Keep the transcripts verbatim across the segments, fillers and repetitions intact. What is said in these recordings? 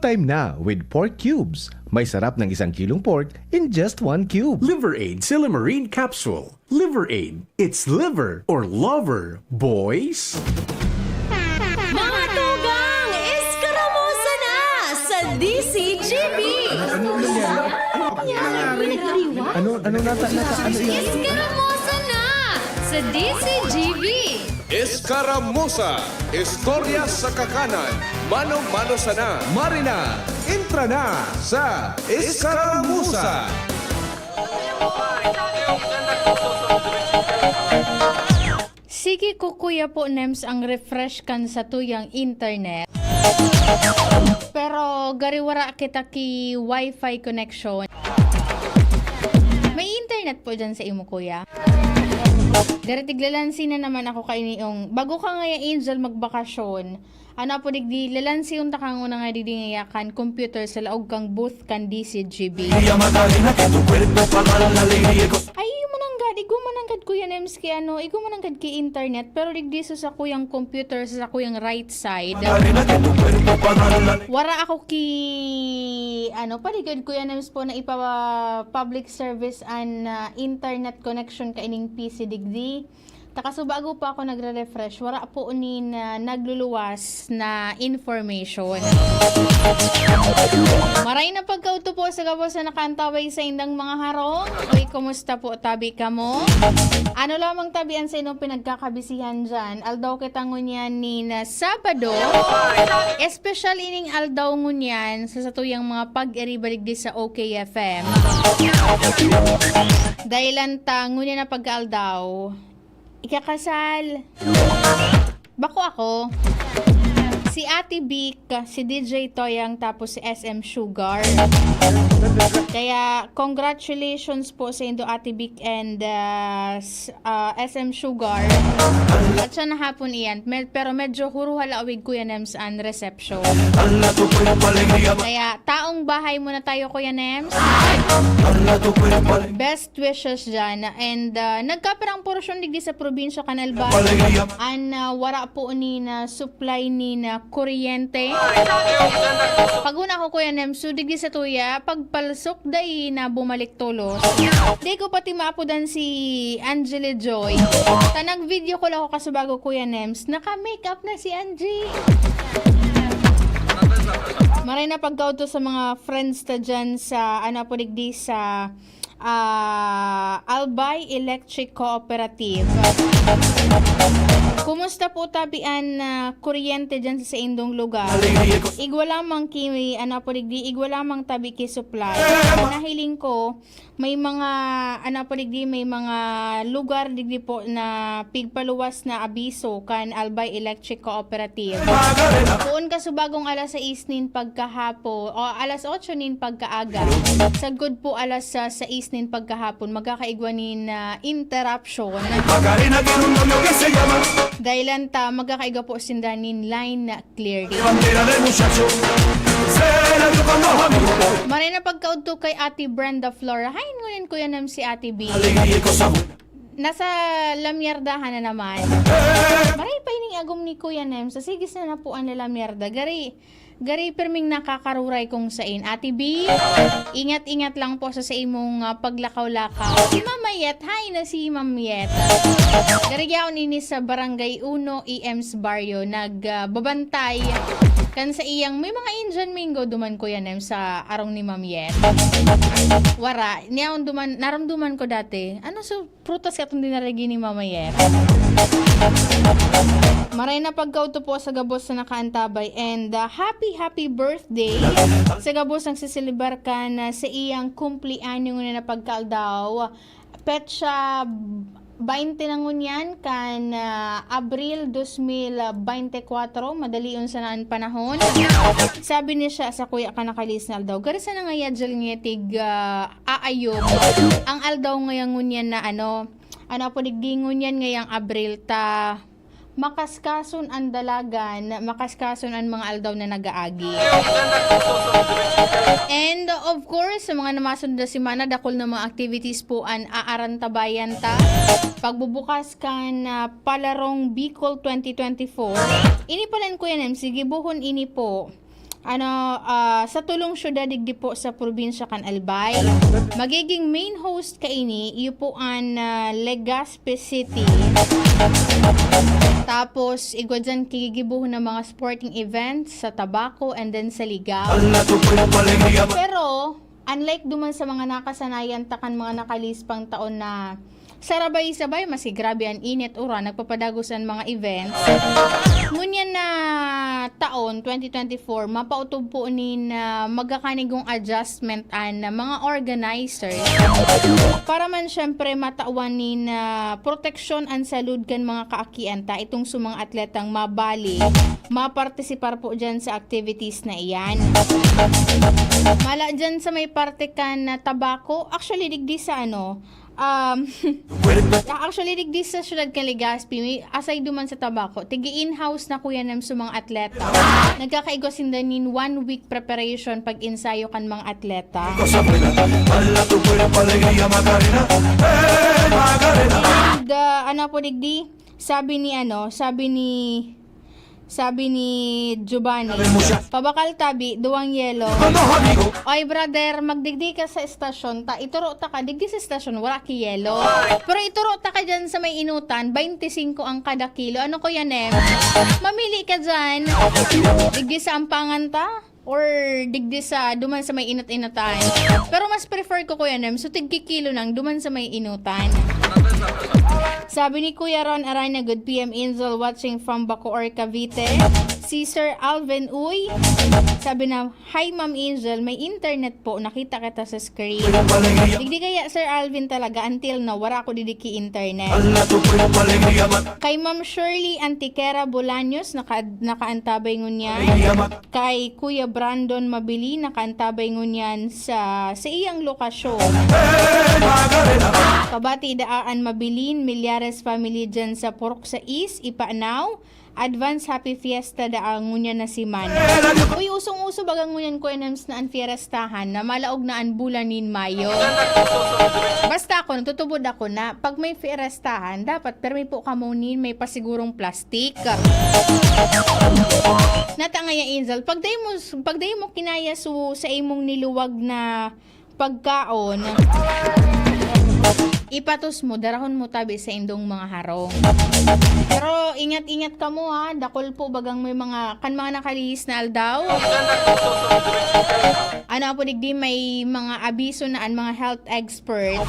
Time na with pork cubes. May sarap ng isang kilong pork in just one cube. Liver Aid Silymarin Capsule. Liver Aid. It's liver or lover, boys. Mga tugang, eskaramosa na sa D C G B! Ano, ano nata, nata, ano yan? Eskaramosa na sa D C G B! Eskaramusa, istorya sa kakanan, mano-mano sana. Marina, entra na sa Eskaramusa. Sige ko kuya po, Nems, ang refresh kan satuyang internet. Pero gari wara kita ki wifi connection. May internet po dyan sa imo, kuya? Gari tiglalansi na naman ako kainiyong bago ka ngaya, Angel, magbakasyon. Ano po digdi, lalansiyon ta kang una nga digdi ngaya kan computer sa laog kang booth kan D C G B. Ay, iyo mananggad, igo mananggad, Kuya Nems, ki ano, igo mananggad ki internet, pero digdi sa sakuyang computer, sa sakuyang right side. Wara ako ki, ano, paligad, Kuya Nems po, na ipa-public service an ah, internet connection kaining P C digdi. Takasubago pa ako nagre-refresh, wara po nin ah, nagluluwas na information. Maray na pagkaudto po sa gabos na nakaantabay sa indang mga harong. Uy, kumusta po, tabi kamo? Ano lamang tabi an sa inyong pinagkakabisihan dyan? Aldaw kita ngunyan ni na Sabado. Espesyal ining aldaw ngunyan sa satuyang mga pag-iriba digdi sa O K F M. Dahilan ta, ngunyan na pagkaaldaw, ikakasal. Bako ako. Si Ate Vic, si D J Toyang, tapos si S M Sugar. Kaya, congratulations po sa indo, Ate Vic and ah, s- ah, S M Sugar. At siya na hapon iyan. Med- pero medyo huruhal awig, Kuya Nems, an reception. Kaya, taong bahay muna tayo, Kuya Nems. Best wishes dyan. And ah, nagkapirang portion digdi sa probinsya kan Albay. An ah, wara po ni na supply ni na kuryente. Pag una ko, Kuya Nems, so digdi sa tuya, pagpalsok dai na bumalik tolos. Di ko pati maapodan si Angela Joy. Ta nag-video call ako kasubago, Kuya Nems. Naka-makeup na si Angie. Maray na pagkaudto sa mga friends ta dyan sa, ano po digdi, sa ah, Albay Electric Cooperative. Kumusta po tabi an ah, kuryente dyan sa indong lugar? Igwa lamang ki, ano po digdi, igwa lamang tabi ki supply. Nahiling ko, may mga, ano po digdi, may mga lugar digdi po na pigpaluwas na abiso kan Albay Electric Cooperative. Poon kasubagong alas sais nin pagkahapon, o alas otso nin pagkaaga, sagkod po alas ah, sais nin pagkahapon, magkakaigwa nin ah, interruption. Dahilan ta, magkakaigwa po sinda nin line clearing. Maray na pagkaudto kay Ate Brenda Flora. Hain ngunyan, Kuya Nems, si Ate B. Nasa lamyardahan na naman. Maray pa ining agom ni Kuya Nems. Sige sana po an lalamyarda. Gari, gari perming nakakaruray kung sain. Ate B, ingat-ingat lang po sa, sa imong ah, paglakaw-lakaw. Si Mama Yet, hi na si Ma'am Yet. Gari yaon ini sa Barangay Uno, E M's Barrio. Nagbabantay kan sa iyang may mga Indian mango duman, Kuya Nems, sa arong ni Ma'am Yet. Wara, niyaon duman, naramduman ko dati. Ano so prutas katong dinaragi ni Mama Yet? Maray na pagkaudto po sa gabos na nakaantabay, and ah, happy, happy birthday sa gabos ang siselebar kan ah, sa iyang kumpleanyo na pagkaaldaw. Petsa baynte na ngunyan kan ah, Abril dos mil baynte kwatro, madalion sana an panahon. Sabi ni siya sa kuya ka nakalis na aldaw, gari sana nga yadjal nga tig ah, aayob ang aldaw ngaya ngunyan na ano, ano po digdi ngunyan ngayang Abril ta makaskason an dalagan, makaskason an mga aldaw na nag-aagi. And of course, sa mga namasunod na semana, dakul na mga activities po an aarantabayan ta. Pagbubukas kan ah, Palarong Bicol twenty twenty-four. Ini pala, Kuya Nem, sige, buhon ini po. Ano, ah, sa tulong syudad digdi po sa probinsya kan Albay. Magiging main host kaini, iyo po an, ah, Legazpi City. Tapos, igwa dyan gigigibohon na mga sporting events sa Tabaco and then sa Ligao. Pero, unlike duman sa mga nakasanayan ta kan mga nakalispang taon na sarabay-sabay, maski grabe an init, uran, nagpapadagos an mga events. Ngunyan na taon, twenty twenty-four, mapautob po nin, ah, magkakanigong adjustment an mga organizers. Para man, syempre, matawan nin, ah, proteksyon an salud kan mga kaakian ta, itong sa mga atletang mabali, mapartisipar po dyan sa activities na iyan. Mala dyan sa may parte kan, ah, Tabaco, actually, digdi sa ano, um, actually, digdi sa syudad kan Legazpi, may, aside duman sa Tabaco, tigi-in-house na, Kuya Nem, sa mga atleta. Nagkakaigwa sinda nin one week preparation pag-ensayo kan mga atleta. And, ah, ano po digdi? Sabi ni ano, sabi ni, sabi ni Giovanni, "Pabakal tabi, duwang yelo." Oy, brother, magdigdi ka sa estasyon ta, ituro ta ka, digdi sa estasyon, wala ki yelo. Pero ituro ta ka dyan sa may inutan, baynte singko ang kada kilo. Ano, Kuya Nem? Mamili ka dyan. Digdi sa ampangan ta? Or digdi sa, duman sa may inot-inotan? Pero mas prefer ko, Kuya Nem, so tigkikilo nang duman sa may inutan. Sabi ni Kuya Ron Arana, "Good P M, Angel, watching from Bacoor, Cavite." Si Sir Alvin Uy, sabi na, "Hi, Ma'am Angel, may internet po, nakita kita sa screen." Digdi kaya, Sir Alvin, talaga, until now, wala ako didiki internet. Kay Ma'am Shirley Antiquera Bolaños, naka-, nakaantabay ngunyan. Kay Kuya Brandon Mabilin, nakaantabay ngunyan sa, sa iyang lokasyon. Pabati daa an Mabilin Millares family dyan sa Purok sais, Ipanao. Advance Happy Fiesta daa ngunyan na semana. Uy, usong-uso baga ngunyan, Kuya Nems, na an fiestahan na malaog na an bulan nin Mayo. Basta ako, nagtutubod ako na pag may fiestahan, dapat permi po kamo nin may pasigurong plastic. Nata ngaya, Angel, pag dai mo, pag dai mo kinaya su-, sa imong niluwag na pagkaon, ipatos mo, darahon mo tabi sa indong mga harong. Pero ingat-ingat kamo, ha, dakul po bagang may mga, kan mga nakalihis na aldaw. Ano po, digdi may mga abiso na an mga health expert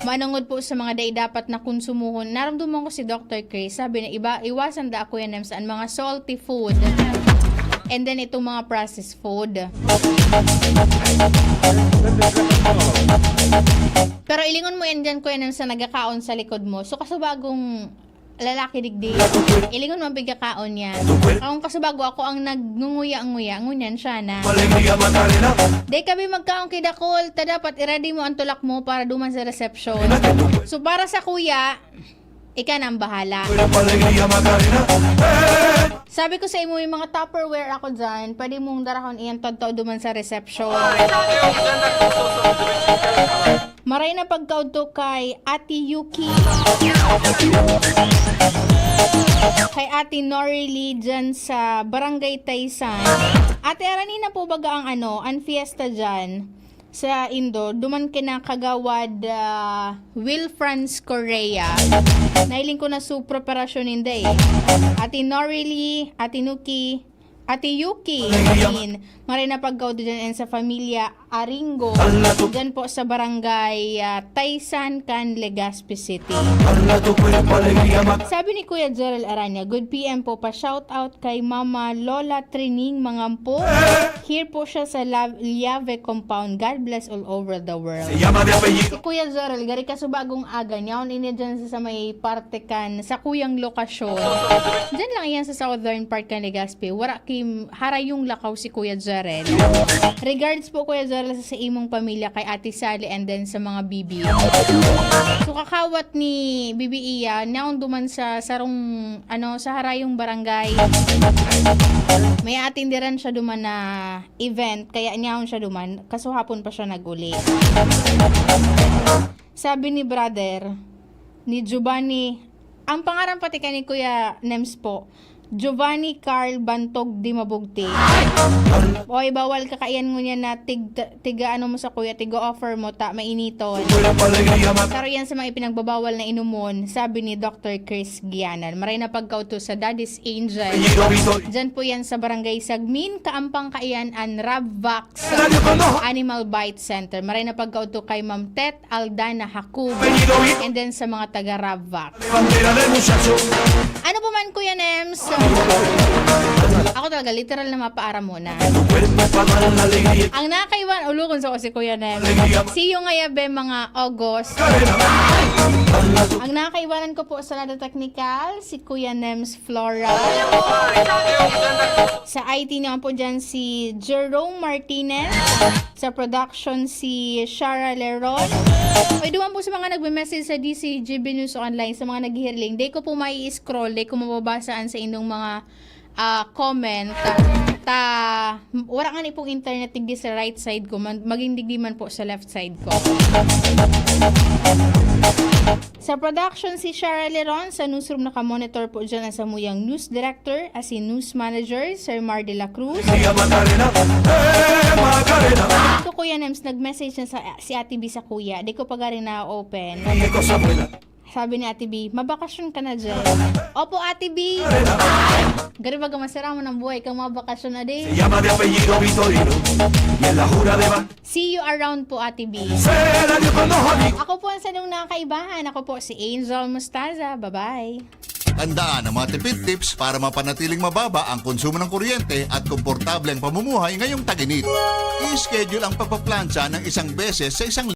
manungod po sa mga dai dapat na konsumuhon. Naramdaman ko si Doctor Chris, sabi na iba, iwasan da ako yan, Nems, an mga salty food. And then itong mga processed food. Pero ilingon mo yan dyan, Kuya Nems, sa nagakaon sa likod mo. So, kasubagong lalaki digdi. Ilingon mo ang pagkakaon niya. Akong kasubago, ako ang nagngunguya-nguya, ngunyan siya na. Dai kami magkaon ki dakul, ta dapat i-ready mo ang tulak mo para duman sa reception. So, para sa kuya, ika na ang bahala. Sabi ko sa imo, may mga Tupperware ako dyan, pwede mong darahon iyan tadtao duman sa reception. Maray na pagkaudto kay Ate Yuki. Kay Ate Norily dyan sa Barangay Taysan. Ate, arani na po baga ang ano, ang fiesta dyan sa Indo, duman kina Kagawad, ah, Will Franz Correa. Nahiling ko na su preparasyon ninda eh. Ate Norily, Ate Nuki, Ate Yuki, Min, maray na pagkaudto dyan and sa familia Aringo, dyan po sa barangay, ah, Taysan, kan Legazpi City. Sabi ni Kuya Gerald Aranya, "Good P M po, pa-shoutout kay Mama Lola Trining Mangampo." Here po siya sa La-, Liave Compound. God bless all over the world. Si Kuya Gerald, gari kasubagong aga, niyaon ini dyan sa, sa may parte kan, sa kuyang lokasyon. Dyan lang iyan sa southern part kan Legazpi. Wara ki harayong lakaw si Kuya Gerald. Regards po, Kuya Gerald, sa, sa imong pamilya, kay Ate Sally, and then sa mga bibi. So, kakawat ni Bibi Iya, naon duman sa sarong, ano, sa harayong barangay. May atindiran siya duman na event, kaya niyaon siya duman, kasuhapon pa siya nag-uli. Sabi ni brother, ni Giovanni, ang pangaran pati ka ni Kuya Nems po, Giovanni Carl Bantog di mabugti. Oy, bawal ka kaiyan ngunyan na tig-, tiga ano mo sa kuya, tiga offer mo, ta mainiton. Pero yan sa mga ipinagbabawal na inumon, sabi ni Doctor Chris Gianan. Maray na pagkauto sa Daddy's Angel. Diyan po yan sa Barangay Sagmin, Kaampang kaiyan an Rabvax Animal Bite Center. Maray na pagkauto kay Ma'am Tet Aldana Haku. And then sa mga taga Rabvax. Ano po man, Kuya Nems? Ako talaga, literal na mapaaram muna. Ang nakaiwan, ulukon sa ko si Kuya Nems. See you ngaya be, mga August. Ang nakaiwanan ko po sa Lada Technical, si Kuya Nems Flora. Sa I T naman po dyan, si Jerome Martinez. Sa production, si Shara Leron. Pwede man po sa mga nagme-message sa D C G B News Online, sa mga naghihirling. Di ko po mai-scroll, di ko mababasa an sa inyong mga, ah, comment. Ta, ta, wala nga ni pong internet digdi sa right side ko, man, maging digdi man po sa left side ko. Sa production, si Shara Leron. Sa newsroom, naka-monitor po dyan ang samuyang news director, as in news manager, Sir Mar de la Cruz. Ito, Kuya Nems, nag-message na sa, si Ate B sa Kuya. Di ko pa garing na-open. Sabi ni Ate B, "Mabakasyon ka na dyan." Opo, Ate B. Gari baga masira mo ng buhay kang mabakasyon na di. Se llama de apellido Vitorino. Y en la jura de ban- See you around po, Ate B. Será Dios con dos amigos. Ako po ang sanong nakaibahan. Ako po si Angel Mostaza. Bye-bye. Tandaan ang mga tipid tips para mapanatiling mababa ang konsumo ng kuryente at komportable ang pamumuhay ngayong tag-init. I-schedule ang pagpaplantsa ng isang beses sa isang